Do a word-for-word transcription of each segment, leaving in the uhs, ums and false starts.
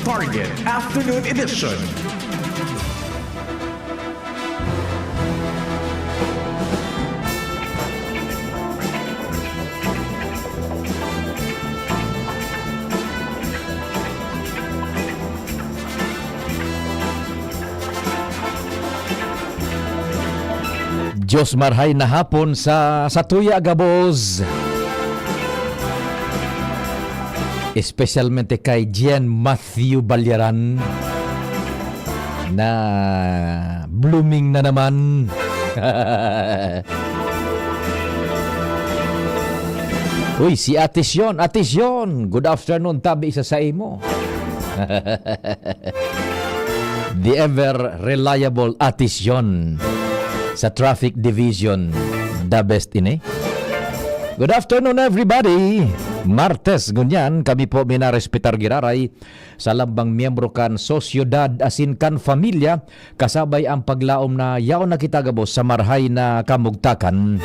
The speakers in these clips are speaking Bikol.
Target Afternoon Edition. Diyos marhay na hapon sa, sa tuya gabos. Espesyalmente kay Gian Matthew Balyaran na blooming na naman. Uy, si Ate Sion, Ate Sion, good afternoon, tabi sa saimo. The ever reliable Ate Sion sa Traffic Division. The best ini. Good afternoon, everybody. Martes, ngunyan, kami po minarespetar giraray sa lambang miyembro kan sosyedad asin kan pamilya, kasabay ang paglaom na yaon na kita gabos sa marhay na kamugtakan.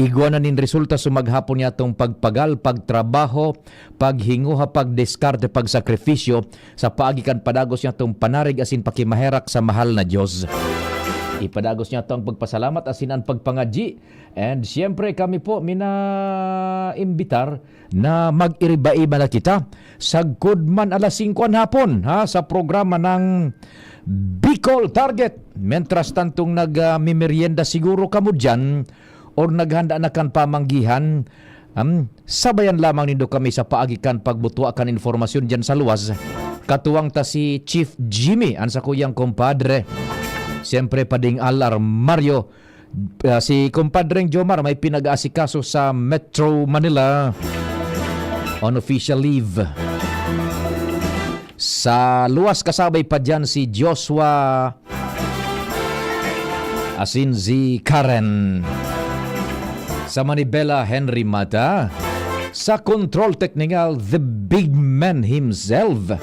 Igwa na nin resulta sa maghapon niyatong pagpagal, pagtrabaho, paghinguha, pagdiskarte, pagsakripisyo sa paagi kan padagos niyatong panarig asin pakimaherak sa mahal na Dios. Ipadagos niyato ang pagpasalamat asin an pagpangadyi. And siyempre, kami po minaimbitar na mag-iriba-iba na kita sagkod man alas singko an hapon, ha, sa programa ng Bicol Target. Mientras tantong nag, ah, mimerienda siguro kamo diyan or naghanda na kan pamanggihan, um, sabayan lamang nindo kami sa paagi kan pagbutwa kan informasyon diyan sa luwas. Katuwang ta si Chief Jimmy, an sakuyang kompadre. Siyempre, Pading Al Armario, ah, si Kompadreng Jomar may pinag-aasikaso sa Metro Manila on official leave. Sa luwas, kasabay pa diyan si Joshua asin si Karen. Sa Manibela, Henry Mata. Sa Control Technical, the big man himself,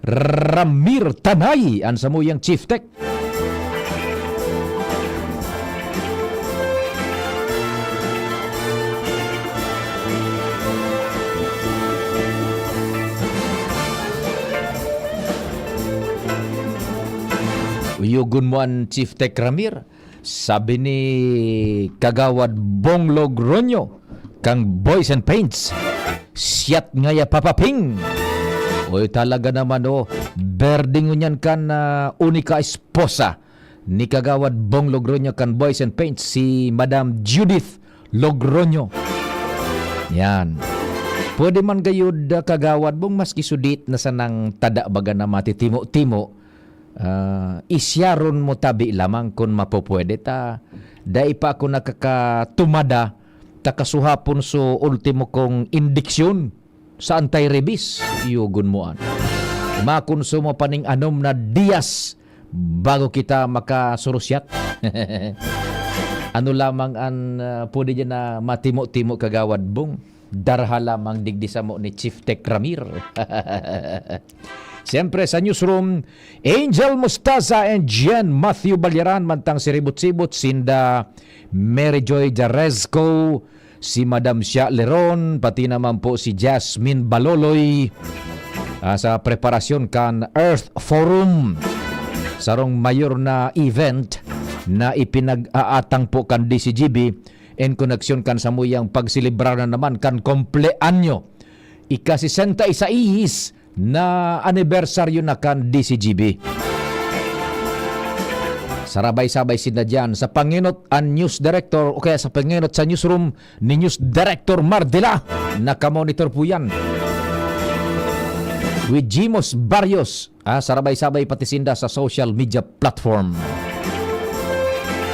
Ramir Tanay, an samuyang Chief Tech. Uyogon mo an Chief Tech, Ramir. Sabi ni Kagawad Bong Logroño kan Boys and Paints, "Siyat ngaya, Papa Ping." Oy, talaga naman, oh. Berde ngunyan kan, ah, unika esposa ni Kagawad Bong Logroño kan Boys and Paints, si Madam Judith Logroño. Yan. Pwede man gayud, ah, Kagawad Bong, maski sudit na sanang tada baga na matitimo-timo, ah, isyaron mo tabi lamang kun mapupwede ta. Dai pa ako nakakatumada ta kasuhapon so ultimo kong indiksyon sa anti-rabies. Iyogon mo an makonsumo pa ning anom na diyas bago kita makasurusyat. Ano lamang an, ah, pwede diyan na matimo-timo, Kagawad Bong? Darha lamang digdi samo ni Chief Tech Ramir. Siyempre, sa newsroom, Angel Mostaza and Jen Matthew Balyaran, mantang siribot-sibot, sinda Mary Joy Jaresco, si Madam Shia Leron, pati naman po si Jasmine Baloloy, ah, sa preparasyon kan Earth Forum, sarong mayor na event na ipinag-aatang po kan D C G B en koneksyon kan samuyang pagselebrar na naman kan kompleanyo, ika-sesenta y seis na anibersaryo na kan D C G B. Sarabay-sabay sinda diyan sa pangenot an news director o kaya sa pangenot sa newsroom ni News Director Mardela. Nakamonitor po yan. With Jimos Barrios, ah, sarabay-sabay pati sinda sa social media platform.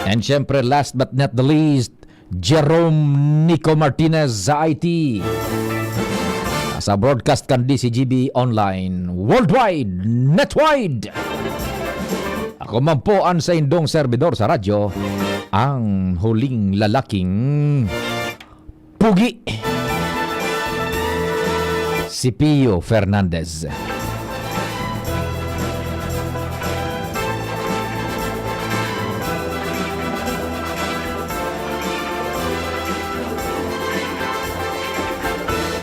And syempre, last but not the least, Jerome Nico Martinez sa I T. Sa broadcast kan D C G B Online, worldwide, netwide. Ako man po an saindong servidor sa radyo, ang huling lalaking pugi, si Pio Fernandez.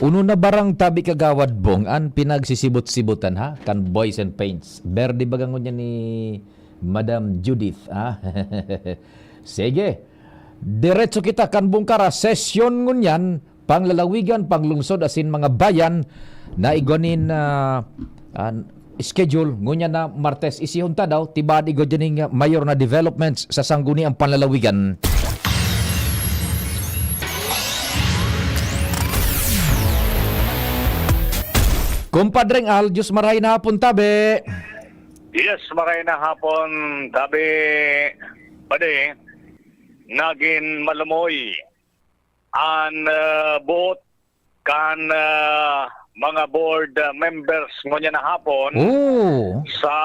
Uno na barang tabi, Kagawad Bong, an pinagsisibot-sibotan, ha, kan Boys and Paints. Berde baga ngunyan ni Madam Judith, ha? Sige. Diretso kita kan Bongkara, sesyon ngunyan, panglalawigan, panglungsod, asin mga bayan na igwa nin, ah, ah, schedule ngunyan na Martes. Isihon ta daw, tibaad igwa dining mayor na developments sa sangguniang panlalawigan. Kumpadreng Al, Diyos marahay na hapon, tabi. Yes, marahay na hapon, tabi. Padi, nagin malumoy an, ah, buot kan, ah, mga board, ah, members ngunyan na hapon Oh. sa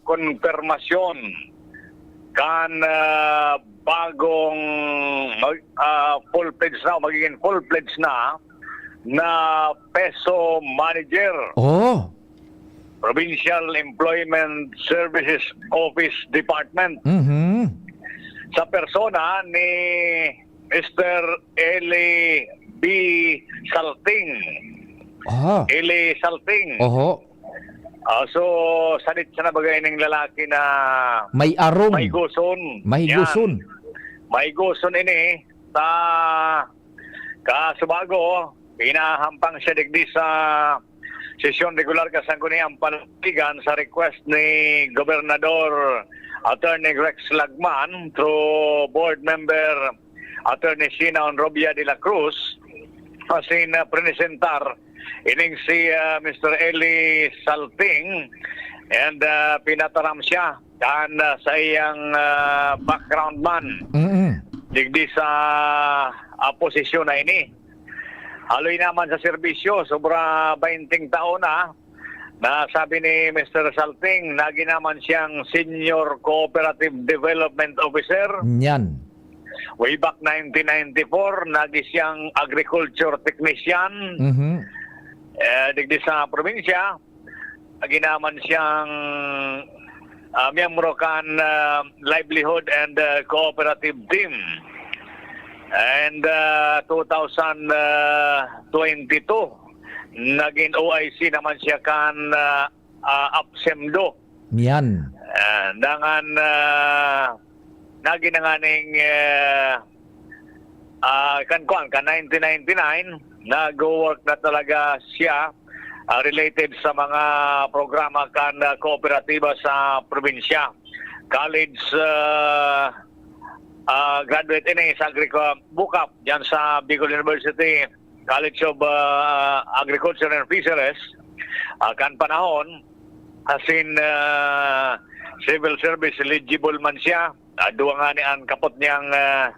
konfirmasyon kan, ah, bagong mag-, ah, full-fledged na o magiging full-fledged na, na PESO manager. Oh. Provincial Employment Services Office Department. Mhm. Sa persona ni Mister Eli B. Salting. Ah. Eli Salting. Oho. Ah, so, sadit siya na baga ining lalaki na May arom. Mahigoson. Mahigoson. Yan. Mahigoson ini sa kasubago, pinahampang siya digdi sa sesyon regular kan Sangguniang Panlalawigan sa request ni Gobernador Attorney Rex Lagman through Board Member Attorney Sheena Onrobia de la Cruz, asin, ah, presentar ining si, ah, Mister Eli Salting, and, ah, pinataram siya kan, ah, sa iyang, ah, background man Mm-mm. digdi sa, ah, posisyon na ini. Haloy naman sa serbisyo, sobra bainting taon na, na sabi ni Mister Salting, nagin naman siyang Senior Cooperative Development Officer. Yan. Way back nineteen ninety-four, nagin siyang agriculture technician, Mhm. eh, digdi sa probinsya. Nagin naman siyang, ah, miyembro kan, ah, Livelihood and, ah, Cooperative Team. And, ah, two thousand twenty-two, nagin O I C naman siya kan, ah, ah, APSEMDO. Yan. Ah, dangan, ah, nagin na nganing, ah, ah, kan kuwan, kan nineteen ninety-nine, nag-work na talaga siya, ah, related sa mga programa kan, ah, kooperatiba sa probinsya. College, ah, ah, graduate ini sa Agric-, ah, BUCAP, dyan sa Bicol University College of, ah, Agriculture and Fisheries, ah, kan panahon, asin, ah, civil service eligible man siya. Ah, duwa ngani an kapot niyang, ah,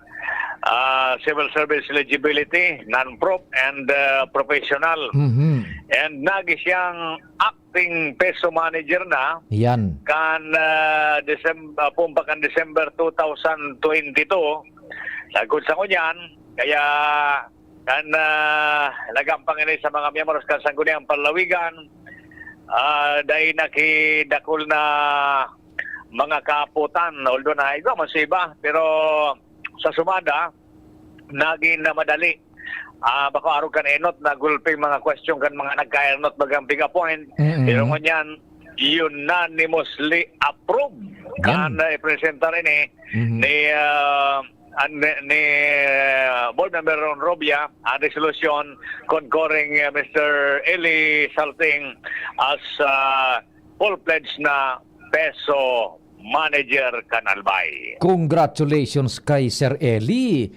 ah, civil service eligibility, non-prof and, ah, professional. Mhm. And nagin siyang acting PESO manager na Yan. kan, ah, Decem-, ah, pumpa kan December two thousand twenty-two. Sagkod sa ngunyan, kaya kan, ah, nagampang ini sa mga miyembros kan Sangguniang Panlalawigan, ah, dai nakidakul na mga kaapotan, although naigwa man sa iba, pero sa sumada, nagin na madali. Ah, bako arog kan enot na gulping mga question kan mga nagkaenot bagang pig-appoint. Mm-mm. Pero ngunyan, unanimously approved Yan. kan, ah, ipresentar ini Mhm. ni, ah, an-, ni, ah, Board Member Ron Robia ang resolusyon concurring, ah, Mister Eli Salting as, ah, full-fledged na PESO manager kan Albay. Congratulations kay Sir Eli.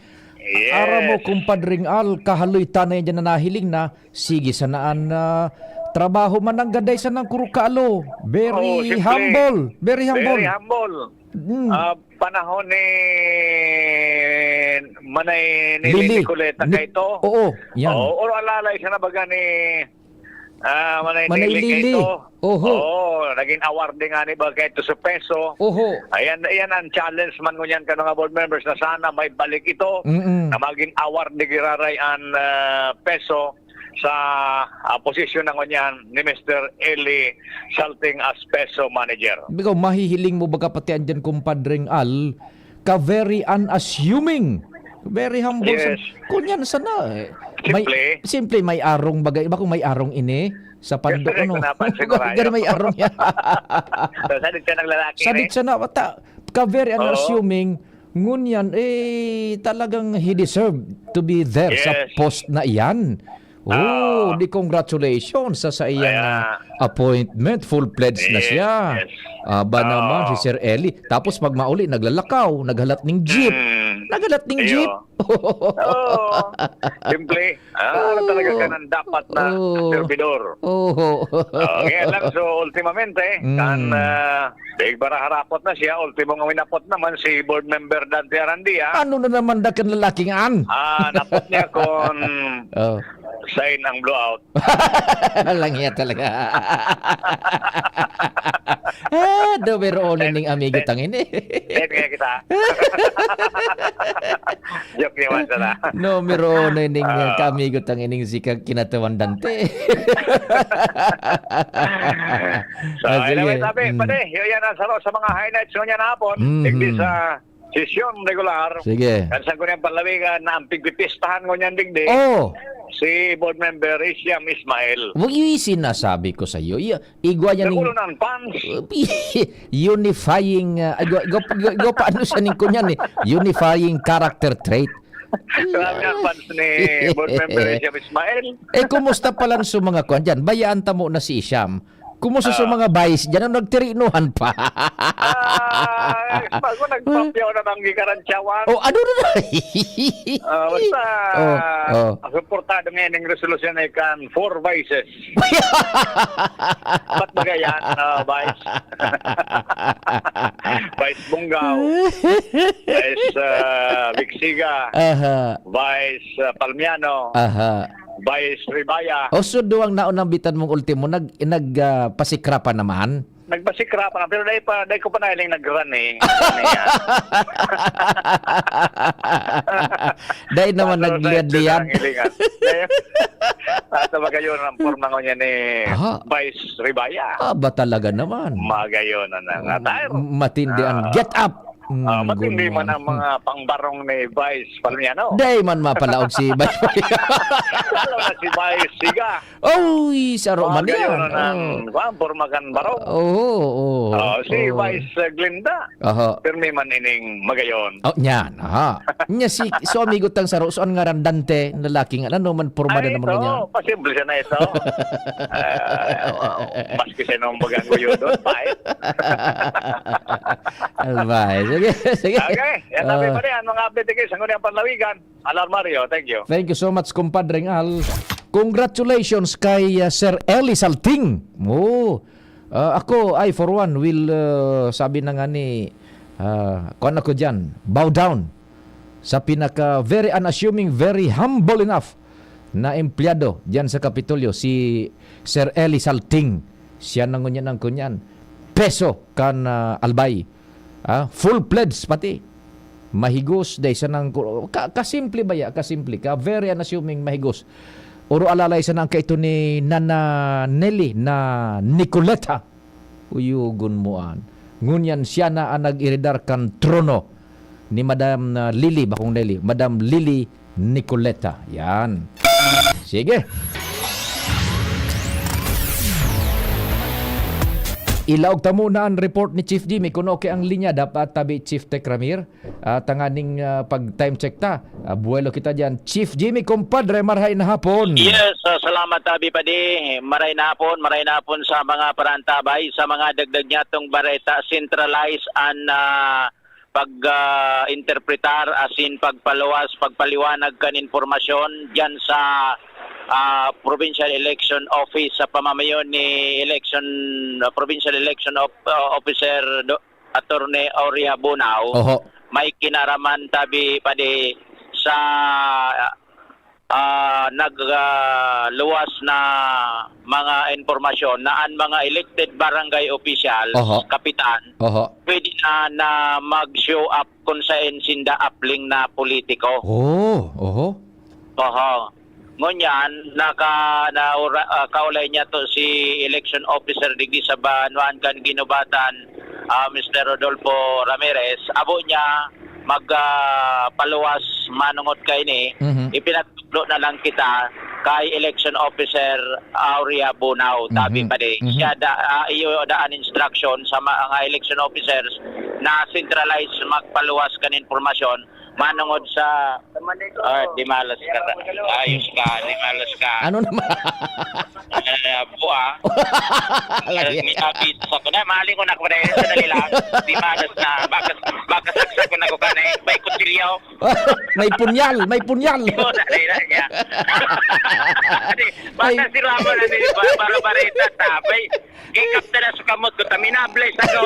Yes. Aram mo, Kumpadring Al, kahaloy ta na yan dyan na nahiling na, sige sana an, ah, trabaho man ang gaday sanang kurukalo. Very Oo, siyempre. humble. Very humble. Very humble. Mm. Ah, panahon ni Manay ni Lily. Lily Nicoleta Ni-, kaito. oo, yan. Oo, or alalay siya na baga ni, ah, Manay Manay Lily Lily. kaito. Oho. Oo, nagin award din nga ni baga kaito sa PESO. Oho. Ayan, ayan ang challenge man ngunyan kan mga board members na sana may balik ito, Mm-mm. na magin award ni giraray an, ah, PESO sa, ah, posisyon na ngunyan ni Mister Eli Salting as PESO manager. Ikaw, mahihiling mo baga pati andyan, Kumpadring Al, ka very unassuming Very humble. Yes. Kunyan sana, eh. May, simple, may arong bagay. Iba kung may arong ini sa pando, ano? Gani may arong yan. So, sadit siya naglalaki, sadit siya na, wata, ka very unassuming, ngunyan, eh, talagang he deserved to be there sa post na iyan. Oh, di congratulations sa, sa iyang, ah, appointment. Full-fledged na siya. Yes, yes. Aba naman, si Sir Eli. Tapos pag mauli, naglalakaw, naghalat ning jeep. Mm. Naghalat ning jeep. Oo. Simple. Ah, ano talaga ka nang dapat na servidor? Oo. Oh, kaya lang, so, ultimamente, kan, ah, Daig bara harapot na siya, ultimo nga winapot naman si Board Member Dante Arandia. Ano na naman da kan lalaking an? Ah, napot niya kung sain ang blowout. Langya talaga. Ah, numero uno ning amigo tang ini. Yan nga kita. Joke naman sana. Numero uno ning, ah, kaamigo tang ining si Kag Kinatawan Dante. So, ah, anyway, sige. Sabi, pare, yun yan ang saro sa mga highlights ngunyan na hapon. Mhm. Digdi sa sesyon regular. Sige. Kan Sangguniang Panlawigan na ang pigpipistahan ngunyan digdi, oh, si Board Member Risham Ismail. Wag yung sinasabi ko sa'yo. Y-, igwa yan. Nagulo ng fans. Unifying, ah, igwa, igwa, igwa, igwa pa ano siya ning kunyan eh. Unifying character trait. Grabe ang fans ni Board Member Risham Ismail. Eh, kumusta pala sa mga kwan dyan? Bayaan ta mo na si Isham. Kumusta sa, ah, mga vice dyan? Ano, nagtirinuhan pa? Ah, bago nagpapyaw na bang gikarantyawan. Oh, ano na? Ah, basta, oh, oh, suportado ngayon ang resolusyon ay kan four vices. Ba't ba ganyan, ah, Vice? Vice Bungaw, Vice, ah, Vigsiga, aha, Vice, ah, Palmiano, aha, Vice Ribaya. O, so, duwang naunambitan mong ultimo, nag-, nag-, ah, pasikra pa naman? Nagpasikra pa na, pero dai pa, dai ko pa nahiling nag-run eh. Ano yan? Dai naman nagliyad-liyad. Paano na yung hilingan? At magayon ang forma ko niya ni, aha, Vice Ribaya. Ah, ba talaga naman? Magayon na nga. M-, matindi ang, ah, get up. Mm, ah, matindi man ang mga pangbarong ni Vice Palmiano. Dai man mapalaog si Vice Palmiano. Lalo na si Vice Siga. Oy, saro man yan. Magayon na ang, oh, ang forma kan barong. Oo, oo. Oh, si, oo, Vice, uh, Glenda. Aha. Pirmi man ining magayon. Oh, nyan. Aha. Nya si, so amigo tang saro, so an ngaran Dante, lalaki nga, ano man, porma na naman ito, niya. Pasimple siya na ito. Ah, maski siya nung bagang guyo doon, bye. Albay. Sige, sige. Okay. Yan, sabi pa rin, ang mga update kayo sa ngunyan panlawigan. Al Armario, thank you. Thank you so much, Compadre Al. Congratulations kay, uh, Sir Eli Salting. Oh, uh, ako, I for one, will, uh, sabi na nga ni, uh, kuwan ako dyan, bow down sa pinaka very unassuming, very humble enough na empleyado dyan sa Kapitolyo, si Sir Eli Salting. Siya na ngunyan ang kunyan. Peso kan, ah, Albay. Ah, full-fledged pati. Mahigos, dai sanang ku-, ka-, kasimple ba ya? Kasimple, ka very unassuming, mahigos. Oro alalay sana ang kaito ni Nana Nelly na Nicoleta. Uyugon mo an. Ngunyan siya na ang nag-eredar kan trono ni Madam, ah, Lily, bakong Nelly, Madam Lily Nicoleta. Yan. Sige. Ilaog ta muna an report ni Chief Jimmy. Kuno okay ang linya, dapat tabi Chief Tech Ramir. Ah, tanganing, ah, pag-time check ta. Ah, buwelo kita diyan. Chief Jimmy, compadre, marhay na hapon. Yes, ah, salamat, Abi Padi. Maray na hapon, maray na hapon sa mga parantabay, sa mga dagdag niyatong bareta, centralize an, ah, pag, ah, interpretar, asin pagpaluwas, pagpaliwanag kan impormasyon diyan sa, ah, Provincial Election Office sa pamamayo ni Election, ah, Provincial Election Op-, ah, Officer Do-, Attorney Aurea Bonao, oho, may kinaraman tabi pa di sa, ah, nag, ah, luwas na mga impormasyon na an mga elected barangay officials, oho, kapitan, oho, pwede na, na mag-show up kung saen sinda apling na politiko. Oh, oho. Oho. Ngunyan, naka-, naura-, ah, kaulay niya to si election officer digdi sa banwaan kan Guinobatan, ah, Mister Rodolfo Ramirez. Abo niya, mag, ah, paluwas manongod kaini, Mhm. ipinagtublo na lang kita kay Election Officer Aurea Bunao, tabi Mhm. pa di. Mhm. Siya da, ah, iyo daan instruction sa mga election officers na centralized magpaluwas kan impormasyon manongod sa, ah, di malas ka ta-, ayos ka, di malas ka. Ano naman? Ah, bua. Lagi. Minabi sa ko na, malingon ako na yun, sandali lang. Di malas na, baka, baka saksak ko na ko ka na, may kutsilyo. May punyal, may punyal. Ito na, na, na niya. Di, baka Ay. si Ramon, ano yun, ba-, barbarita, tapay. Ikap na na sa kamot ko, taminable sa ko.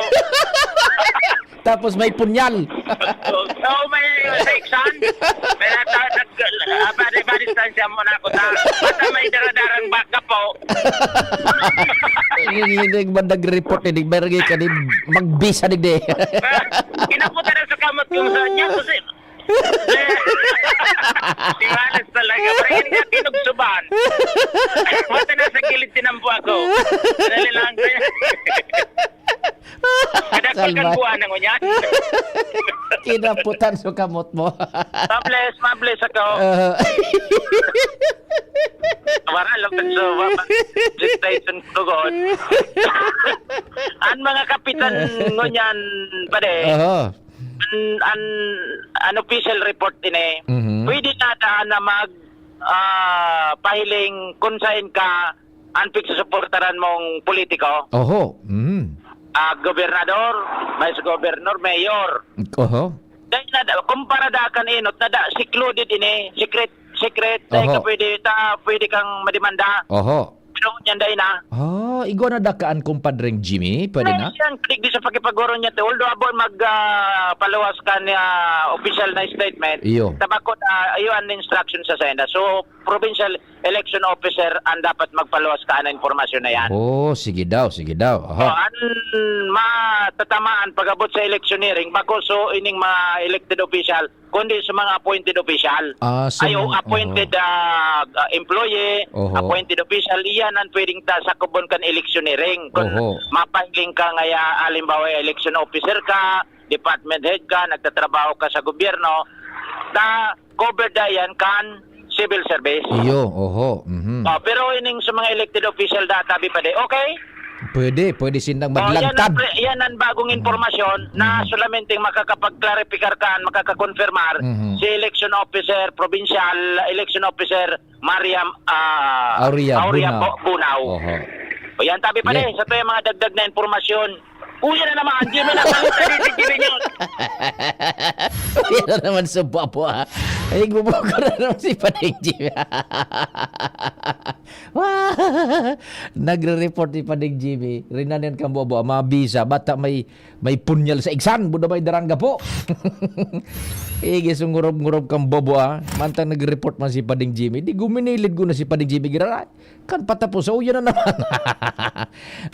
Tapos may punyal. Oo, may sa iksan. May nata-, nag-, ah, bari, bari, distansya muna ako, ta. Basta may daradarang baka po. Hindi, hindi, hindi, man nag-report, hindi, may ragay ka, di, magbisa, di, di. Ah, kinaputan na sa kamot ko sa niya, kasi, eh, si Wallace talaga, pero yun nga, kinugsuban. Mata na sa gilid, tinampo ako. Dali lang, kaya. Kadakol kang Salva. buwan na ngunyan. Kinaputan sa kamot mo. Mabless, mabless ako. Ah. Wala lang sa so, station ko, God. Ang mga kapitan ngunyan, pare, Aha. an, an, an official report ini, Mhm. pwede na ta na mag, ah, pahiling kung saan ka ang pigsusuportaran mong politiko. Oho. Mm. Ah, gobernador, vice governor, mayor. Oho. Dahil na, kumpara da kan inot, na da, secluded ini, secret, secret, dahil Oho. ka pwede, ta, pwede kang mademanda. Oho. Pero yan dahil na. Ah, igwa na da kaan, kumpadreng Jimmy? Pwede na? Ay, yan, digdi sa pakipaguro niya, te. Although, abon mag, ah, paluwas ka niya, official na statement. Iyo. Tabako, ah, iyo ang instruction sa senda. So, provincial election officer ang dapat magpaluwas ka na impormasyon na yan. Oh, sige daw, sige daw. Aha. Oh, ang matatamaan pag-abot sa electioneering, bako so ining mga elected official, kundi sa mga appointed official. Ah, so Ay, oh, mga, appointed, oo. ah, ah, employee, Oho. appointed official, iyan ang pwedeng ta-, sakubon kan electioneering. Kung Oho. mapahiling ka ngaya, halimbawa, election officer ka, department head ka, nagtatrabaho ka sa gobyerno, na covered na yan kan civil service. Iyo, oho, mhm. Oh, pero ining sa mga elected official da, tabi pa di, okay? Pwede, pwede sindang Oh, yan ang maglantad. pre-, yan ang bagong Mhm. impormasyon na Mhm. solamente makakapag-clarify kan, makakakonfirmar Mhm. si election officer, provincial election officer, Mariam, ah, Aurea Aurea Bunao. Bu-, Bunao. Oho. O yan, tabi pa Yeah. di, sa to yung mga dagdag na impormasyon. Uya na naman, di mo na sagot sa D C G ninyo. Uya na naman sa babo, ha? Ay, gubo ko na naman si Pading Jimmy. Nagre-report si Pading Jimmy. Rinan yan kang bobo, mabisa. Bata may, may punyal sa igsan. Buda may darangga po. Ige, so ngurob-ngurob kang bobo, ha? Mantang nagre-report man si Pading Jimmy. Di guminilid ko na si Pading Jimmy. Gira-, Kan patapos, so, yun na naman.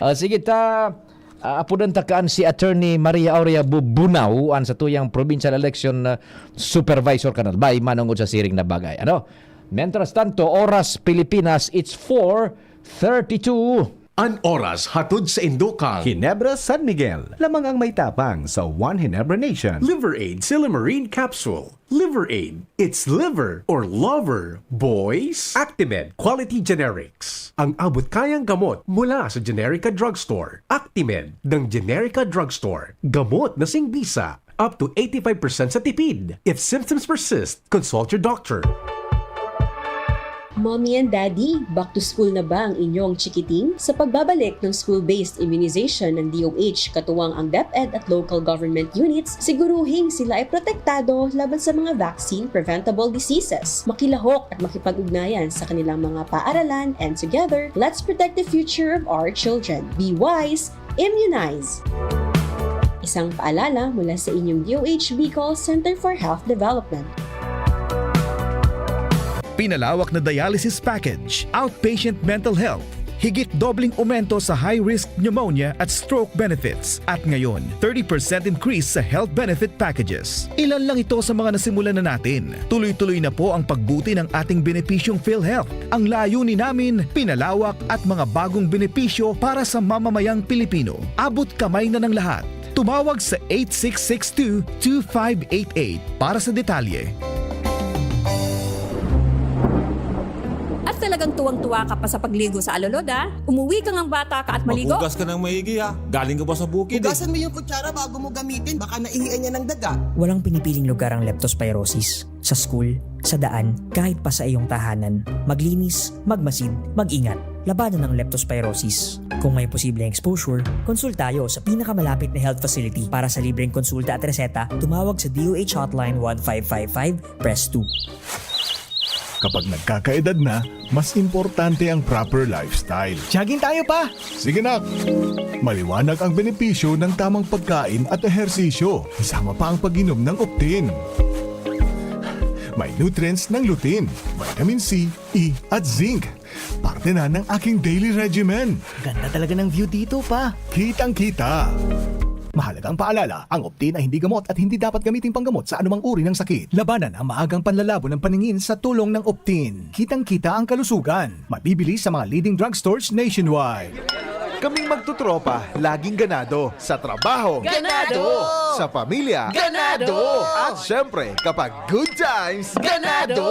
Ah, sige, ta, ah, apudan ta kaan si Attorney Maria Aurea Bu-, Bunao, an satuyang Provincial Election, ah, Supervisor kan Albay, manongod sa siring na bagay. Ano? Mientras tanto, oras Pilipinas, it's four thirty-two. An oras hatod sa Indocal. Ginebra San Miguel, lamang ang may tapang sa One Ginebra Nation. Liver Aid Silymarin Capsule. Liver Aid. It's liver or lover, boys. Actimed Quality Generics. Ang abot kayang gamot mula sa Generica Drugstore. Actimed ng Generica Drugstore. Gamot na singbisa. Up to eighty-five percent sa tipid. If symptoms persist, consult your doctor. Mommy and Daddy, back to school na ba ang inyong chikiting? Sa pagbabalik ng school-based immunization ng D O H, katuwang ang DepEd at local government units, siguruhing sila ay protektado laban sa mga vaccine-preventable diseases. Makilahok at makipag-ugnayan sa kanilang mga paaralan, and together, let's protect the future of our children. Be wise, immunize! Isang paalala mula sa inyong D O H Bicol Center for Health Development. Pinalawak na dialysis package, outpatient mental health, higit dobleng aumento sa high-risk pneumonia at stroke benefits, at ngayon, thirty percent increase sa health benefit packages. Ilan lang ito sa mga nasimulan na natin. Tuloy-tuloy na po ang pagbuti ng ating benepisyong PhilHealth. Ang layunin namin, pinalawak at mga bagong benepisyo para sa mamamayang Pilipino. Abot kamay na ng lahat. Tumawag sa eight six six two two five eight eight para sa detalye. At talagang tuwang-tuwa ka pa sa pagligo sa alulod, ha? Umuwi ka ngang bata ka at maligo. Maghugas ka ng maigi, ha? Galing ka ba sa bukid, eh? Hugasan mo yung kutsara bago mo gamitin, baka naihian niya ng daga. Walang pinipiling lugar ang leptospirosis. Sa school, sa daan, kahit pa sa iyong tahanan. Maglinis, magmasid, mag-ingat. Labanan ang leptospirosis. Kung may posibleng exposure, konsulta tayo sa pinakamalapit na health facility. Para sa libreng konsulta at reseta, tumawag sa D O H Hotline one five five five, press two. Kapag nagkakaedad na, mas importante ang proper lifestyle. Jogging tayo, pa! Sige, nak! Maliwanag ang benepisyo ng tamang pagkain at ehersisyo, kasama pa ang pag-inom ng Optin. May nutrients ng lutein, vitamin C, E at zinc. Parte na ng aking daily regimen. Ganda talaga ng view dito, pa. Kitang-kita. Mahalagang paalala, ang Optin ay hindi gamot at hindi dapat gamiting panggamot sa anumang uri ng sakit. Labanan ang maagang panlalabo ng paningin sa tulong ng Optin. Kitang-kita ang kalusugan. Mabibili sa mga leading drugstores nationwide. Kaming magtutropa, laging ganado. Sa trabaho, ganado! Sa pamilya, ganado! At syempre, kapag good times, ganado!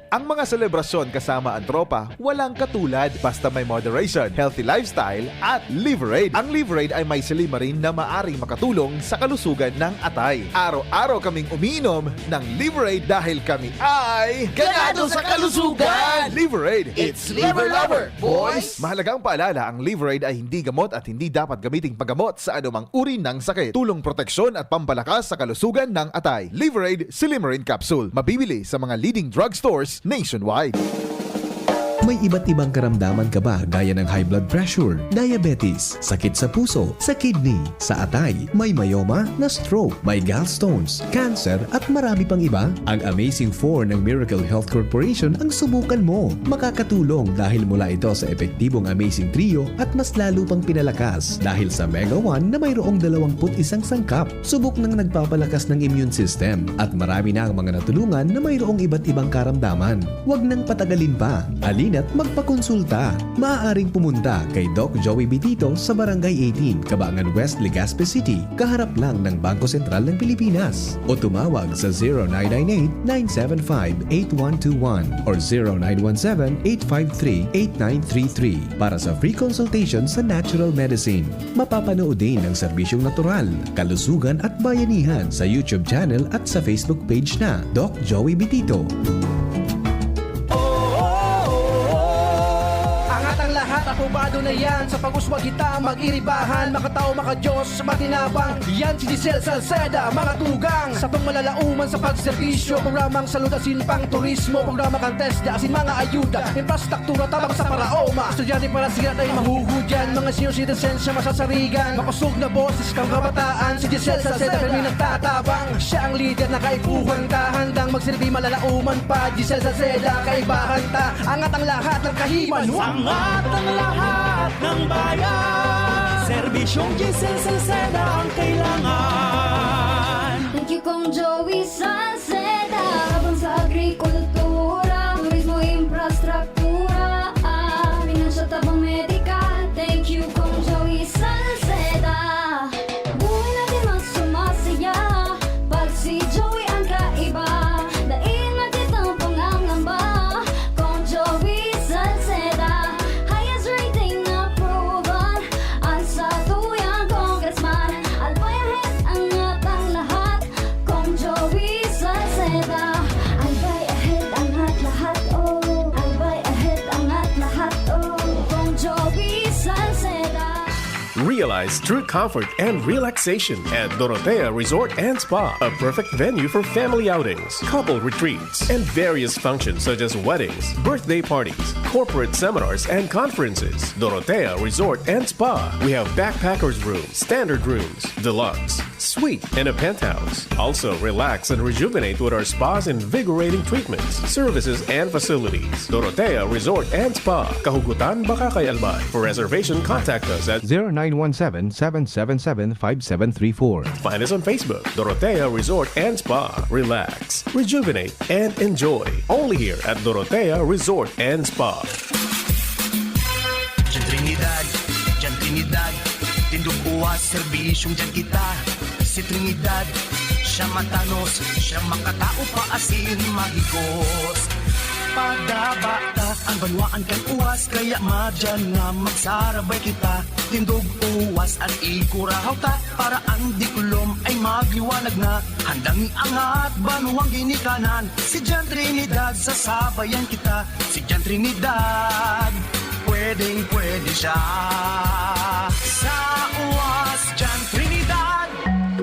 Ang mga selebrasyon kasama ang tropa, walang katulad. Basta may moderation, healthy lifestyle, at Liverade. Ang Liverade ay may silymarin na maaring makatulong sa kalusugan ng atay. Araw-araw kaming umiinom ng Liverade dahil kami ay ganado sa kalusugan! Liverade, it's Liver Lover, boys! Mahalagang paalala, ang Liverade ay hindi gamot at hindi dapat gamiting paggamot sa anumang uri ng sakit. Tulong proteksyon at pampalakas sa kalusugan ng atay. Liverade Silymarin Capsule. Mabibili sa mga leading drugstores nationwide. May iba't ibang karamdaman ka ba gaya ng high blood pressure, diabetes, sakit sa puso, sa kidney, sa atay, may myoma, na-stroke, may gallstones, cancer at marami pang iba? Ang Amazing four ng Miracle Health Corporation ang subukan mo. Makakatulong dahil mula ito sa epektibong Amazing Trio at mas lalo pang pinalakas dahil sa Mega one na mayroong dalawampu't isang sangkap. Subok nang nagpapalakas ng immune system at marami na ang mga natulungan na mayroong iba't ibang karamdaman. Huwag nang patagalin pa. Halina't magpakonsulta. Maaaring pumunta kay Doc Joey Bitito sa Barangay eighteen, Cabangan West, Legazpi City, kaharap lang ng Bangko Sentral ng Pilipinas. O tumawag sa zero nine nine eight, nine seven five, eight one two one or zero nine one seven, eight five three, eight nine three three para sa free consultation sa natural medicine. Mapapanood din ang serbisyong natural, kalusugan at bayanihan sa YouTube channel at sa Facebook page na Doc Joey Bitito. Angat ang lahat, aprobado na yan. Sa pag-uswag kita, mag-iribahan. Makatao, makadiyos, matinabang. Yan si Giselle Salceda, mga tugang. Sa pangmalalauman sa pagserbisyo, programang salud asin pang turismo, programa kan TESDA asin mga ayuda, infrastruktura tabang sa paraoma. Estudyante para sila ay mahuhudyan, mga senior citizens siya masasarigan. Makosog na boses kang kabataan, si Giselle Salceda kami nagtatabang. Siya ang lider na kaipuhan ta, handang magsilbi malalauman pa. Giselle Salceda, kaibahan ta, angat ang lahat ng kahiman. Angat ang lahat ng bayan, serbisyong Giselle Salceda ang kailangan. Thank you, Kong Joey Salceda. Abang sa agrikultura, turismo, infrastruktura, ah, pinansyal, tabang medikal. Thank you, Kong Joey Salceda. Buhay natin mas sumasaya pag si Joey ang kaiba. Dai na kitang pangangamba, Kong Joey Salceda. Highest rating na proven, ang satuyang congressman. Albay ahead, angat ang lahat, Kong Joey Salceda. Albay ahead, angat lahat, oh. Albay ahead, angat lahat, oh. Kong Joey Salceda. Realize true comfort and relaxation at Dorotea Resort and Spa, a perfect venue for family outings, couple retreats, and various functions such as weddings, birthday parties, corporate seminars, and conferences. Dorotea Resort and Spa. We have backpackers room, standard rooms, deluxe, suite, and a penthouse. Also, relax and rejuvenate with our spa's invigorating treatments, services, and facilities. Dorotea Resort and Spa, Kahugutan, Bacacay, Albay. For reservation, contact us at zero nine one seven, seven seven seven, five seven three four. Find us on Facebook, Dorotea Resort and Spa. Relax, rejuvenate, and enjoy. Only here at Dorotea Resort and Spa. Diyan Trinidad, diyan Trinidad, di Tindog uwas, serbisyong diyan kita. Si Trinidad, siya matanos, siya makatao pa asin mahigos. Padaba ta an banwaan kan uwas, kaya madyan na magsarabay kita. Tindog uwas an ikurahaw ta, para an diklom ay magliwanag na. Handang iangat banwang ginikanan, si Jan Trinidad, sasabayan kita. Si Jan Trinidad, pwedeng pwede siya. Sa uwas, Jan Trinidad.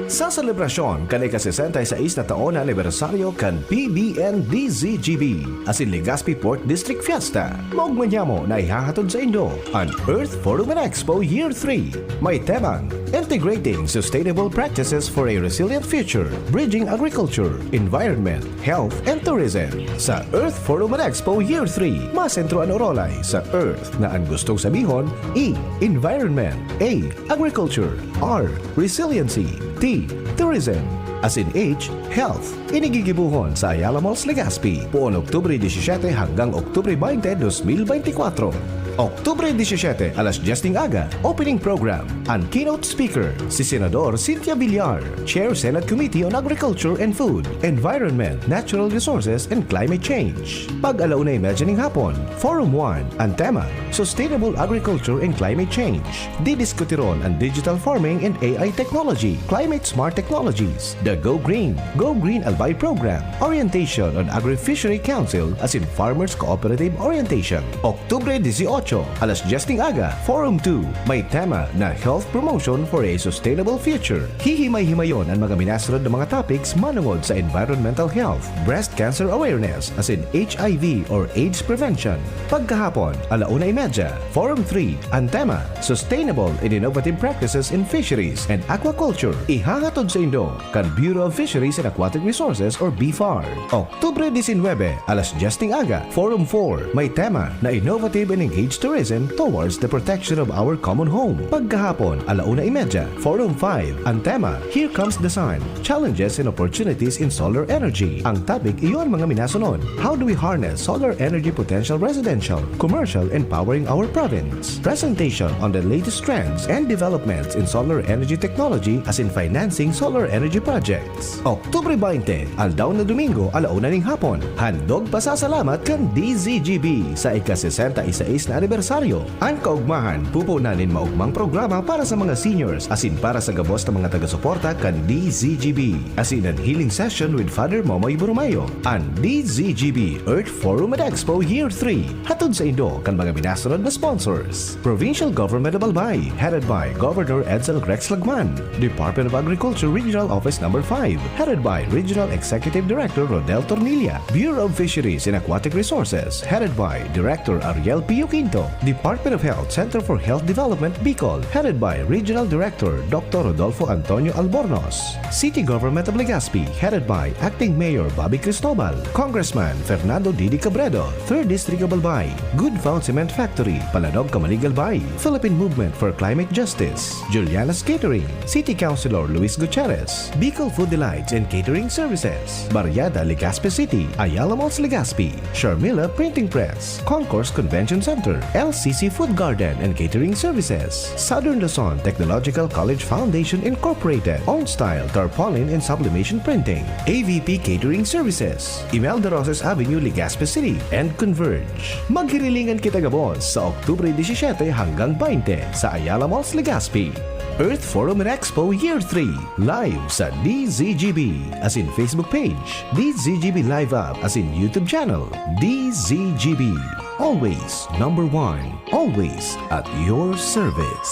Sa selebrasyon kan ika-sesenta y seis na taon na anibersaryo kan P B N D Z G B, asin Legazpi Port District Fiesta, maogma niamo na ihahatod saindo an Earth Forum and Expo Year three. May temang Integrating Sustainable Practices for a Resilient Future, Bridging Agriculture, Environment, Health, and Tourism. Sa Earth Forum and Expo Year three, masentro an orolay sa Earth, na an gustong sabihon, E, Environment, A, Agriculture, R, Resiliency, T, Tourism, asin H, Health. Ini gigibohon sa Ayala Malls, Legazpi, poon Oktubre disisiete hanggang Oktubre baynte, dos mil baynte kwatro. Oktubre disisiete, alas dyes ning aga, opening program. An keynote speaker, si Senador Cynthia Villar, Chair Senate Committee on Agriculture and Food, Environment, Natural Resources, and Climate Change. Pag alauna y medya ning hapon, Forum one, an tema, Sustainable Agriculture and Climate Change. Didiskutiron an digital farming and A I technology, climate smart technologies, the Go Green, Go Green Albay Program, orientation on Agri-Fishery Council asin Farmers Cooperative Orientation. Oktubre dieciocho, alas dyes ning aga, Forum two, may tema na Health Promotion for a Sustainable Future. Hihimay-himayon an mga minasunod na mga topics manongod sa environmental health, breast cancer awareness, asin H I V or AIDS prevention. Pagkahapon, alauna y medya, Forum three, an tema, Sustainable and Innovative Practices in Fisheries and Aquaculture. Ihahatod saindo kan Bureau of Fisheries and Aquatic Resources or BFAR. Oktubre diecinuebe, alas dyes ning aga, Forum four, may tema na Innovative and Engaged Tourism Towards the Protection of Our Common Home. Pagkahapon, alauna y medya, Forum five, an tema, Here Comes the Sun, Challenges and Opportunities in Solar Energy. Ang topic, iyo an mga minasunod. How do we harness solar energy potential residential, commercial, and powering our province? Presentation on the latest trends and developments in solar energy technology asin financing solar energy projects. Oktubre baynte, aldaw na Domingo, alauna ning hapon. Handog pasasalamat kan D Z G B sa ika-sesenta y seis na anibersaryo. An kaogmahan, pupunan nin maogmang programa para sa mga seniors asin para sa gabos na mga taga-suporta kan D Z G B, asin an healing session with Father Momoy Borromeo. An D Z G B Earth Forum and Expo Year three, hatod saindo kan mga minasunod na sponsors. Provincial Government of Albay, headed by Governor Edsel Rex Lagman. Department of Agriculture Regional Office Number five, headed by Regional Executive Director Rodel Tornilla. Bureau of Fisheries and Aquatic Resources, headed by Director Ariel Pio Quinto. Department of Health Center for Health Development Bicol, headed by Regional Director Doctor Rodolfo Antonio Albornoz. City Government of Legazpi, headed by Acting Mayor Bobby Cristobal. Congressman Fernando Didi Cabredo, Third District of Albay. Good Found Cement Factory, Palanog, Camalig, Albay. Philippine Movement for Climate Justice, Juliana's Catering. City Councilor Luis Gutierrez. Bicol Food Delights and Catering Services, Barriada, Legazpi City. Ayala Malls, Legazpi. Sharmila Printing Press, Concourse Convention Center, L C C Food Garden and Catering Services, Southern Luzon Technological College Foundation Incorporated, On Style Tarpaulin and Sublimation Printing, A V P Catering Services, Imelda Roses Avenue, Legazpi City, and Converge. Maghirilingan kita gabos sa Oktubre disisiete hanggang baynte sa Ayala Malls, Legazpi. Earth Forum and Expo Year three, live sa D Z G B, asin Facebook page, D Z G B Live App, asin YouTube channel, D Z G B. Always number one, always at your service.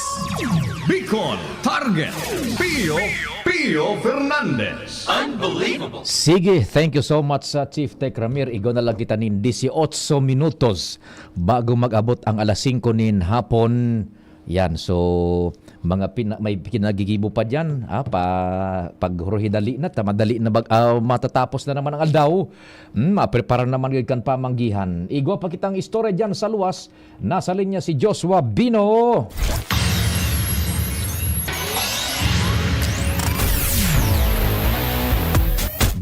Bicol Target, Pio, Pio Fernandez. Unbelievable. Sige, thank you so much sa Chief Tech Ramir. Igwa na lang kita nin dieciocho minutos bago mag-abot ang alas singko nin hapon. Yan, so, mga pina-, may kinagigibo pa diyan, ah, pa, paghuruhi dali na, ta madali na bag-, ah, matatapos na naman ang aldaw. Hmm, maprepara naman gid kan pamanggihan. Igwa pa kitang istorya diyan sa luwas. Nasa linya si Joshua Bino.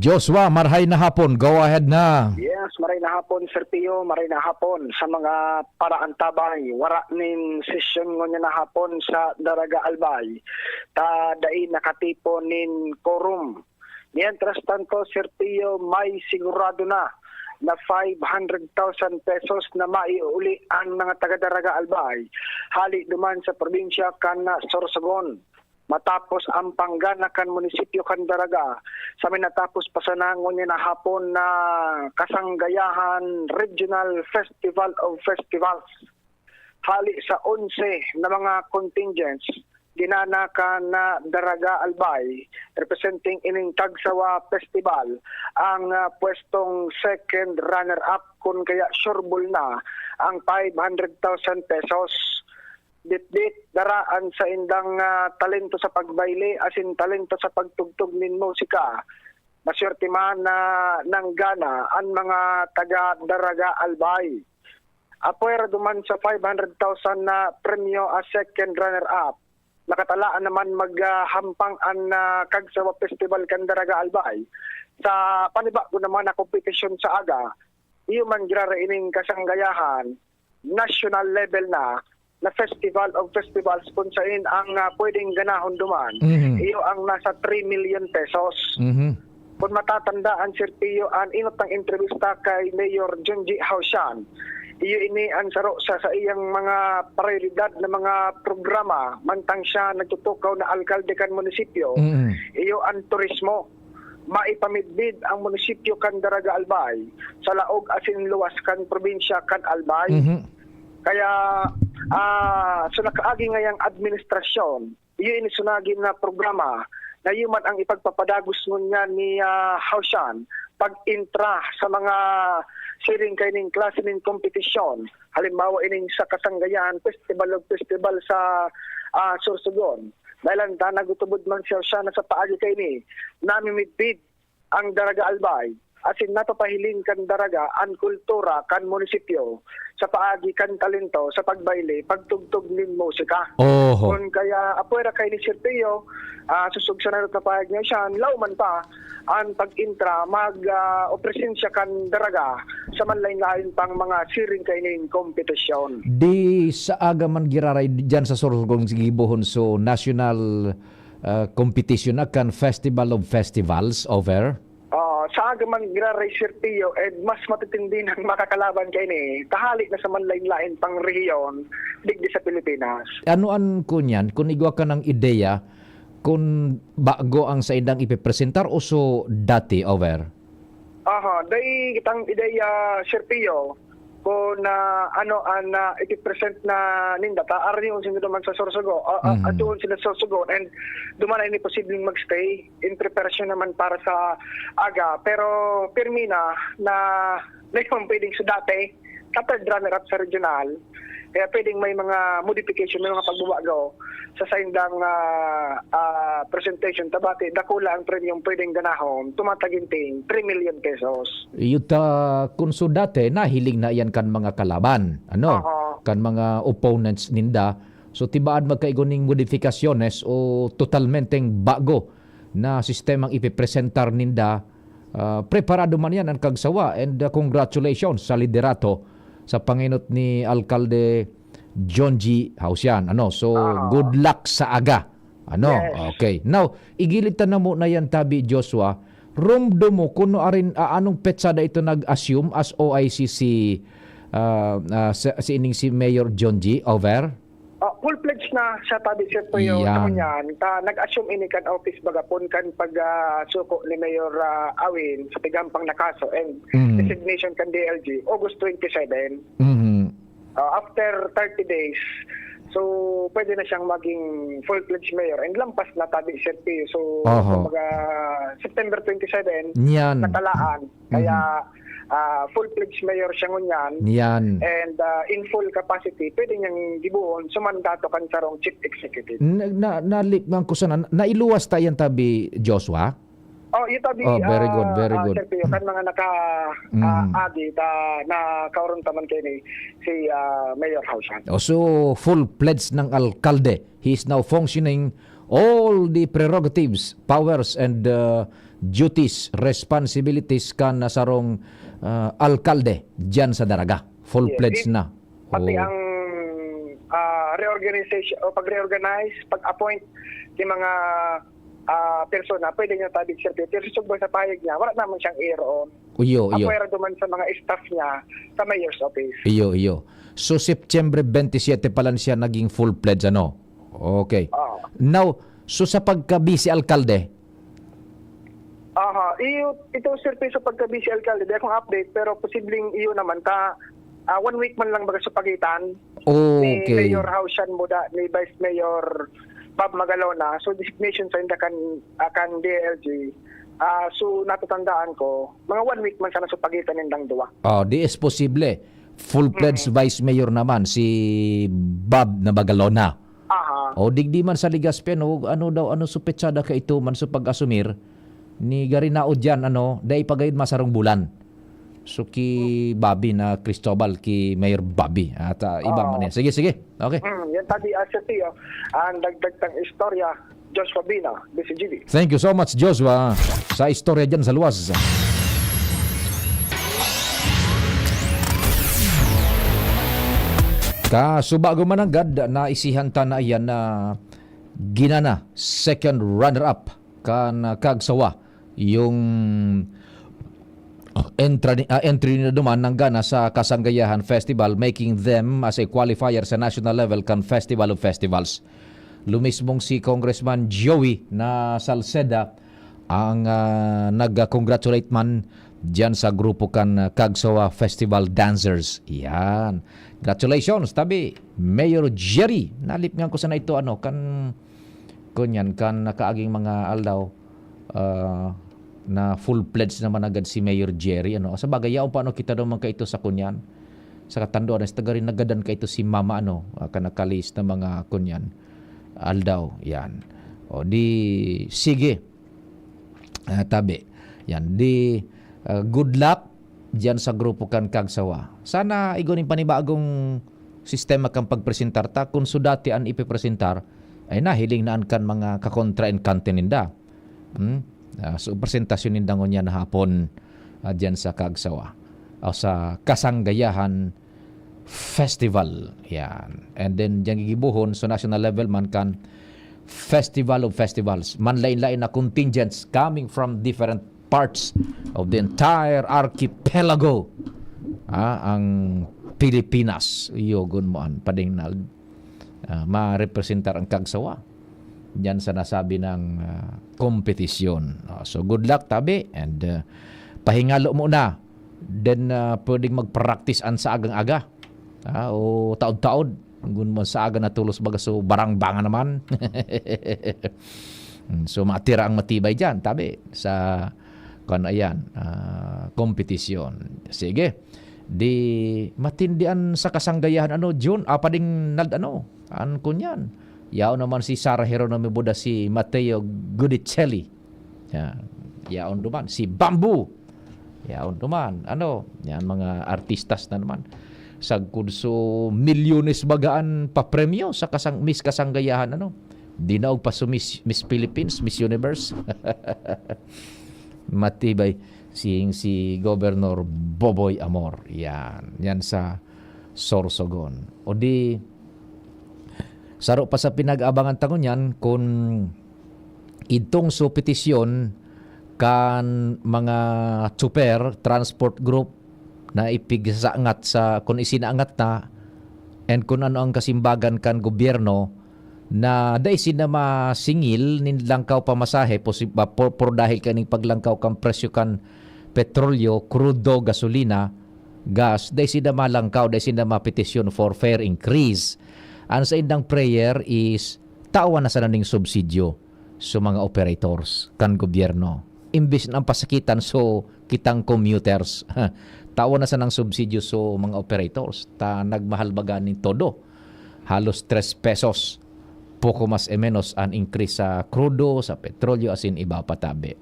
Joshua, marhay na hapon. Go ahead na. Yes, maray na hapon, Sir Pio. Maray na hapon sa mga paraantabay. Wara nin sesyon ngunyan na hapon sa Daraga Albay. Ta dai nakatipon nin quorum. Mientras tanto, Sir Pio, may sigurado na na five hundred thousand pesos na maiuli an mga taga Daraga Albay hali duman sa probinsya kan Sorsogon. Matapos ang panggana kan munisipyo kan Daraga, sa may natapos pa sana ngunyan na hapon na Kasanggayahan Regional Festival of Festivals. Hali sa onse na mga contingents, ginana kan, ah, Daraga Albay, representing ining Kagsawa Festival, ang, ah, pwestong second runner-up, kun kaya sureball na ang five hundred thousand pesos. Bitbit, dara an saindang, ah, talento sa pagbayle asin talento sa pagtugtog nin musika. Maswerte man na nanggana an mga taga Daraga Albay. Apwera duman sa five hundred thousand na premyo a second runner-up, nakatalaan naman mag, ah, hampang an, ah, Kagsawa Festival kan Daraga Albay. Sa panibago naman na kompetisyon sa aga, iyo man giraray ining kasanggayahan, national level na, na Festival of Festivals, kun sain ang, ah, pwedeng ganahon duman, Mhm. iyo ang nasa three million pesos. Mhm. Kun matatandaan, Sir Pio, an inot tang entrevista kay Mayor Junji Haushan, iyo ini an saro sa saiyang mga prayoridad na mga programa, mantang siya nagtutukaw na alkalde kan munisipyo, Mhm. iyo an turismo. Maipamidbid ang munisipyo kan Daraga Albay sa laog asin luwas kan probinsya kan Albay. Mhm. Kaya, ah, sa nakaagi ngayang administrasyon, iyo ini sunagin na programa na iyo man ang ipagpapadagos ngunyan ni, ah, Haushan, pag-intra sa mga siring kaining klase nin kompetisyon. Halimbawa, ining sa Kasanggayahan Festival of Festival sa, ah, Sorsogon. Dahil anta, nagtutubod man si Haushan na sa paagi kaini, namimidbid ang Daraga Albay, asin napapahiling kan Daraga an kultura kan munisipyo sa paagi kan talento sa pagbayle, pagtugtog nin musika. Oho. Kun kaya, apwera kaini, Sir Pio, ah, susog sa narot na pahayag ni Haushan, laoman pa an pag-intra, mag, ah, o presensya kan Daraga sa manlaen-laen pang mga siring kaining kompetisyon. Di sa aga man giraray diyan sa Sorsogon gigibohon so national, ah, competition na kan Festival of Festivals, Over? Oo, sa aga man giraray, Sir Pio, eh, mas matitindi nang makakalaban kaini. Tahali na sa manlaen-laen pang rehiyon, digdi sa Pilipinas. Ano an kunyan, kun igwa ka ng ideya, kun bago ang saindang ipipresentar o so dati, Over? Aha, dai kitang ideya, Sir Pio, kun, ah, ano an, ah, ipipresent na ninda, ta arnion sinda duman sa Sorsogon, ah, ah, Mhm. adtoon sila sa Sorsogon, and duman na ini posibleng magstay in preparasyon naman para sa aga. Pero pirmi na, na, na yung pwedeng sa dati, sa third runner-up sa regional, kaya pwedeng may mga modification, may mga pagbabago sa saindang, ah, ah, presentation. Tabati, dakula ang premyong pwedeng ganahon, tumataginting three million pesos. Iyo ta, kun so dati, nahiling na iyan kan mga kalaban, ano? Aha. Kan mga opponents ninda. So, tibaad magkaigo ning modifikasyones o totalmenteng bago na sistemang ipipresentar ninda, ah, preparado man iyan an Kagsawa, and, ah, congratulations sa liderato sa pangenot ni Alkalde John G. Hausian. Ano? So, Ah. good luck sa aga. Ano? Yes. Okay. Now, igilid ta na muna yan, Tabi Joshua. Rumdo mo, kuno arin, ah, anong petsa da ito nag-assume as O I C si, ah, ah, sa, si ining si Mayor John G. Over? Ah, full-fledged na siya, Tabi, Sir Toyo, Iyan. sa kanyan. Ta, nag-assume ini kan office bagapon kan pag, ah, suko ni Mayor, ah, Awin sa tigampang na kaso and Mhm. resignation kan D L G, August twenty-seven. Mhm. Ah, after thirty days, so, pwede na siyang maging full-fledged mayor. And lampas na, Tabi, Sir Toyo. So, Oho. kumbaga, September twenty-seven, Niyan. natalaan. Kaya, Mhm. ah, full-fledged mayor siya ngunyan. Yan. And, ah, in full capacity, pwede niyang gibohon sa mandato kan sarong chief executive. Na, na, nalipngan ko sana, nailuwas ta yan, Tabi Joshua? Oh, ito, Tabi, Oh, very good, ah, very ah, good. Sir Pio, kan mga naka, Mm. ah, agi, ta, na kauruntaman kayo ni si, ah, Mayor Hausan. Oh, so, full-fledged ng alkalde. He is now functioning all the prerogatives, powers, and, uh, duties, responsibilities kan sarong, ah, alkalde diyan sa Daraga. Full-fledged na. Pati ang, ah, reorganization o pag-reorganize, pag-appoint ng mga, ah, persona, pwede niya tabi, Sir Peter. Pero susugbang sa pahayag niya, wala naman siyang iroon. Iyo, iyo. Apwera duman sa mga staff niya sa mayor's office. Iyo, iyo. So, September twenty-seven pa lang siya naging full-fledged, ano? Okay. Oo. Now, so sa pagka-vice alkalde, Aha, iyo, ito, Sir Peter, sa pagka-vice alkalde, di akong update, pero posibleng iyo naman ta, ah, one week man lang baga sa pagitan ni Okay. Mayor Hao Shan Muda, ni Vice Mayor Bob Magalona. So, designation sa inda kan, ah, kan D I L G. Ah, so, natatandaan ko, mga one week man sana sa pagitan nindang duwa. Oh, di is posible. Full-fledged Mm. vice mayor naman si Bob na Magalona. Aha. O, digdi man sa Legazpi, ano, ano daw, ano, supetsada kaito man sa pag-asumir ni Garinaod yan, ano, dai pa gayud masarong bulan. So, ki Bobby na Cristobal, ki Mayor Bobby. At, ah, iba Oo. man yan. Sige, sige. Okay. Mm, yan tabi, ah, Sir Tio. Ang dagdag tang istorya, Joshua Bina, D C G B. Thank you so much, Joshua, sa istorya dyan sa luwas. Kasubago mananggad, naisihan ta na iyan na ginana, second runner-up kan, ah, Kagsawa, yung entra-, ah, entry na duman nanggana sa Kasanggayahan Festival, making them as a qualifier sa national level kan Festival of Festivals. Lo mismong si Congressman Joey na Salceda ang, ah, nag-congratulate man diyan sa grupo kan, ah, Kagsawa Festival Dancers. Yan. Congratulations, tabi. Mayor Jerry, nalipngan ko sana ito, ano, kan, kunyan, kan nakaaging mga aldaw, ah, na full-fledged naman agad si Mayor Jerry, ano. Sa bagay, yaon pa, ano, kita naman kaito sa kunyan. Sa katanduan, sa taga rin nagadan kaito si Mama, ano, ah, kan nakalihis na mga kunyan, aldaw. Yan. O di, sige. Ah, tabi. Yan. Di, ah, good luck diyan sa grupo kan Kagsawa. Sana igwa nin panibagong sistema kan pagpresentar ta. Kun so dati an ipipresentar, ay nahiling na an kan mga kakontra and kante ninda. Hmm? Ah, so, presentasyon ninda ngunyan na hapon, ah, diyan sa Kagsawa. O sa Kasanggayahan Festival. Yan. And then, diyang gigibohon, so national level man kan Festival of Festivals. Manlain-lain na contingents coming from different parts of the entire archipelago. Ah, ang Pilipinas. Iyogon mo an padingnal. Ah, marepresentar ang Kagsawa diyan sa nasabi ng, ah, kompetisyon. Ah, so, good luck, tabi, and, ah, pahingalo mo na. Then, ah, pwedeng mag-practice an sa agang-aga. Ah, o taod-taod. Gun mo sa aga na tulos baga so barang-banga naman. Mm, so, matira ang matibay diyan, tabi, sa, kan, ayan, ah, kompetisyon. Sige. Di matindi an sa Kasanggayahan, ano, Jun, apa ding nag-, ano, an kunyan. Yaon naman si Sarah Geronimo Buda, si Mateo Gudicelli. Yan. Yaon duman, si Bamboo. Yaon duman, ano, yan mga artistas na naman. Sagkod so milyones baga an papremyo sa kasang-, Miss Kasanggayahan, ano. Dinaog pa so Miss, Miss Philippines, Miss Universe. Matibay si, si Governor Boboy Amor. Yan. Yan sa Sorsogon. O di, saro pa sa pinag-abangan ta ngunyan, kun idtong so petisyon kan mga tsuper, transport group, na ipigsaangat sa, kun isinaangat na, and kun ano ang kasimbagan kan gobyerno, na dai sinda masingil nin langkaw pamasahe, posi-, ba, por, por dahil kaning paglangkaw kan presyo kan petrolyo, krudo, gasolina, gas, dai sinda malangkaw, dai sinda mapetisyon for fare increase. Ang saindang prayer is, tawan na sana ning subsidyo sa mga operators kan gobyerno. Imbis na ang pasakitan, so, kitang commuters. Tawan na sanang subsidyo sa mga operators. Ta nagmahal baga nin todo. Halos tres pesos. Poko mas e menos an increase sa krudo, sa petrolyo, asin iba pa tabi.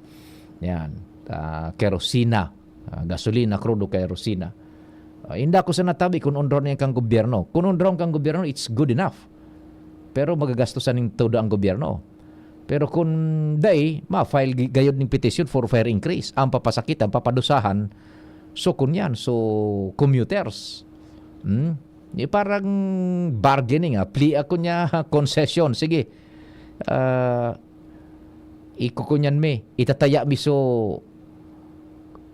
Yan. Ah, kerosina, ah, gasolina, krudo, kerosina. Ah, inda ko sana tabi kun onrohon niya kang gobyerno. Kun onrohon kang gobyerno, it's good enough. Pero magagastos ning todo ang gobyerno. Pero kun dai, ma-file gi-, gayod ning petition for fare increase. Ang papasakit, ang papadusahan, so kun yan, so commuters. Hmm? Di parang bargaining, ah. Plea ko niya, concession. Sige. Ah, ikukunyan mi, itataya mi so,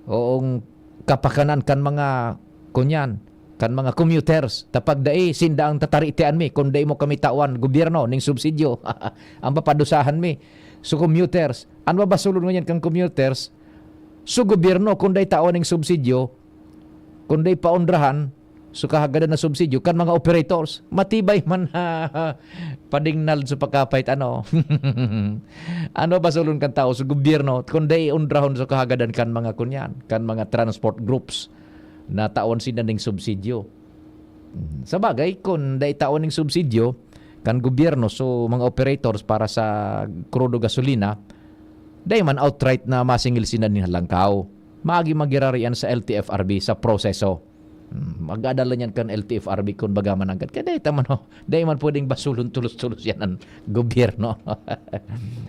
oong kapakanan kan mga, kunyan, kan mga commuters. Ta pag dai, sinda ang tataritian mi, kun dai mo kami tawan, gobyerno, ning subsidyo. Ang papadusahan mi. So, commuters, an mabasulon ngunyan kan commuters, so, gobyerno, kun dai tawan ning subsidyo, kun dai paondrahan, so, kahagadan na subsidyo, kan mga operators, matibay man na padingnal sa pagkapait, ano. Ano ba sulon kan tao sa gobyerno, kun dai undrahon sa kahagadan kan mga kunyan, kan mga transport groups na tawan sinda ning subsidyo? Mm, sa bagay, kun dai tawan ning subsidyo kan gobyerno, so mga operators para sa krudo gasolina, dai man outright na masingil sinda nin halangkaw. Maagi magirarian sa L T F R B sa proseso. Hmm, mag-adala niyan kan L T F R B kun baga man nanggad. Kaya dai ta man, oh, dai man pwedeng basulon tulos-tulos yan ang gobyerno.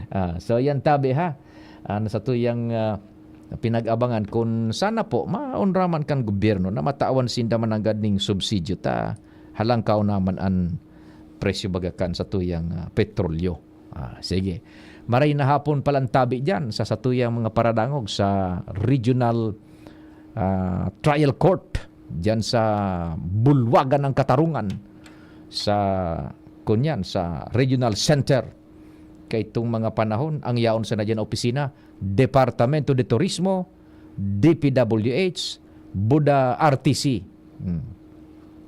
Ah, so yan tabi ha. Ah, na sa tuyang, ah, pinag-abangan kun sana po maunra man kan gobyerno na matawan sinda man nanggad ning subsidyo ta halangkaw naman an presyo baga kan sa tuyang, ah, petrolyo. Ah, sige. Maray na hapon palang tabi diyan sa satuyang mga paradangog sa regional, ah, trial court diyan sa Bulwagan ng Katarungan sa, kunyan, sa regional center. Kay itong mga panahon, ang yaon sana diyan opisina, Departamento de Turismo, D P W H, Buda R T C. Hmm.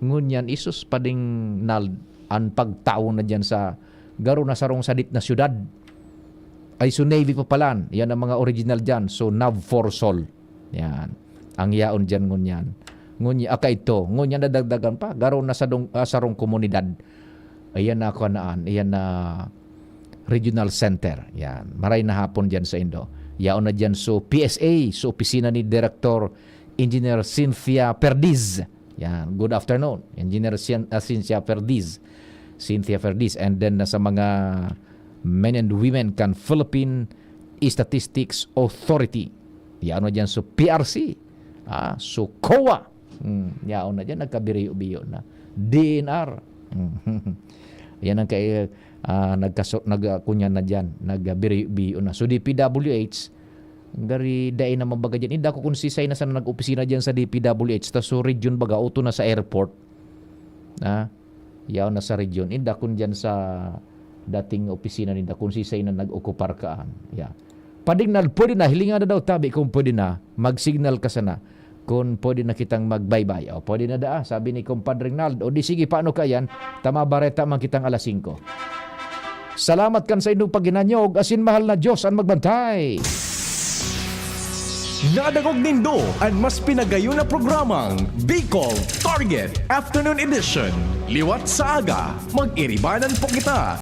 Ngunyan, isus, padingnal an pagtawo na diyan sa garo na sarong sadit na syudad. Ay, so Navy pa palan. Yan ang mga original diyan. So, Navforsol. Yan. Ang yaon diyan ngunyan. Ngunyan, aka ito. Ngunyan nadagdagan pa. Garo na sa, dong, ah, sarong komunidad. Ayan na, kanaan. Ayan na, regional center. Yan. Maray na hapon diyan sa indo. Yaon na diyan so P S A, so opisina ni Director Engineer Cynthia Perdiz. Yan. Good afternoon, Engineer Cyn-, ah, Cynthia Perdiz. Cynthia Perdiz. And then, na sa mga men and women kan Philippine Statistics Authority. Yaon na diyan so P R C. Ah, so COA. Hmm, yaon na diyan, nagkabiyo-biyo na. D N R. Hmm. Yan ang kay, ah, nagkaso-, nag-, ah, kunyan na diyan, nagbiyo-biyo na. So, D P W H, gari dai na mabaga diyan. Inda ko kung sisay na sana nag-opisina diyan sa D P W H. Ta so, region baga, uto na sa airport. Ah, yaon na sa region. Inda kun diyan sa dating opisina ninda, kung sisay na nag-okupar kaan. Yeah. Padingnal, pwede na, hilinga na daw tabi kung pwede na, mag-signal ka sana. Kung pwede na kitang magbaybay. O, pwede na daa, sabi ni Compadre Rinald. O di sige, paano ka yan? Tama bareta man kitang alas singko. Salamat kan sa inyong paghinanyog, asin mahal na Diyos ang magbantay. Nadangog nindo an mas pinagayon na programang Bicol Target Afternoon Edition. Liwat sa aga, mag-iribanan po kita